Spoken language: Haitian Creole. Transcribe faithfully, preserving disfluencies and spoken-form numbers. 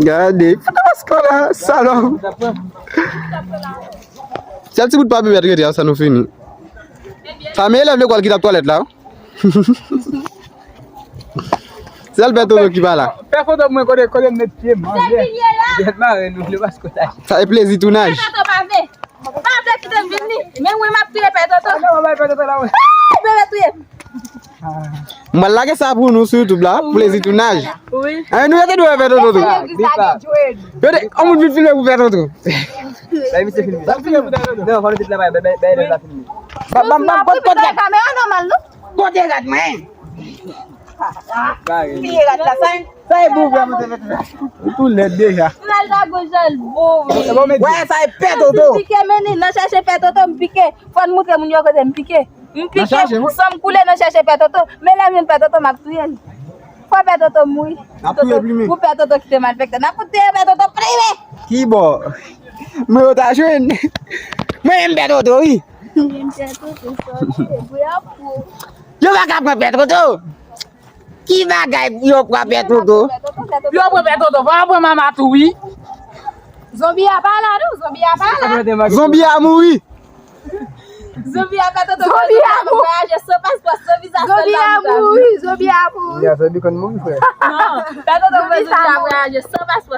Gade, foto maskara, salòp. Sèl ti bout papye mèt rete a, sa nou fini. Sa men elèv lekòl ki t ap twalèt la. Sèl pè Toto ki pa la. Fè foto mwen kote, kote m met pye m. Manje. Gèt mare nou, le maskara. Sa e plezi tounaj. Toto pa vle. Pa vle kite m vin ni. Men mwen m ap touye pè Toto. Ah, non, mwen bay pè Toto la, mwen. Ah, bebe touye m. Mwen lage sa pou nou sou YouTube la, plezi tounaj. Wi. An nou rete dwe pè Toto. Yo de, an moun vin filme pou pè Toto. Bay misye filme. Non, fò nou te travay, bay, bay, bay elèv la filme. Ba, ba, ba, ba, kote, kote, kamera nòmal, non? Kote rad mwen? Piye rad la, sa. Sa e bon vre, mwen te mete la. Ou tou lèd deja. Nan lago jan l bon. Wè, sa e pè Toto. M pike, men ni nan chèche pè Toto, m pike. Fò n moutre moun yo kote m pike. M pike, san m koule nan chèche pè Toto. Men lè m jwenn pè Toto, m ap touye l. Fò pè Toto mouri. N ap touye plimen. Pou pè Toto kite malfektè. N ap touye pè Toto plimen. Ki bò? Mwen yo ta jwenn. Mwen menm pè Toto, wi. Mwen pè Toto, sòti, bravo. Yo pa ka pran pè Toto. Ki bagay yo pran pè Toto? Yo pran pè Toto, pa pran mama tou, wi. Zonbi a pa la, non, zonbi a pa la. Zonbi a mouri. Zonbi a pè Toto, zonbi a mouri. Voyaje san paspò, san viza, san lavi. Zonbi a mouri, zonbi a mouri. Ya, zonbi konn mouri, frè. Non, pè Toto, zonbi a voyaje san paspò.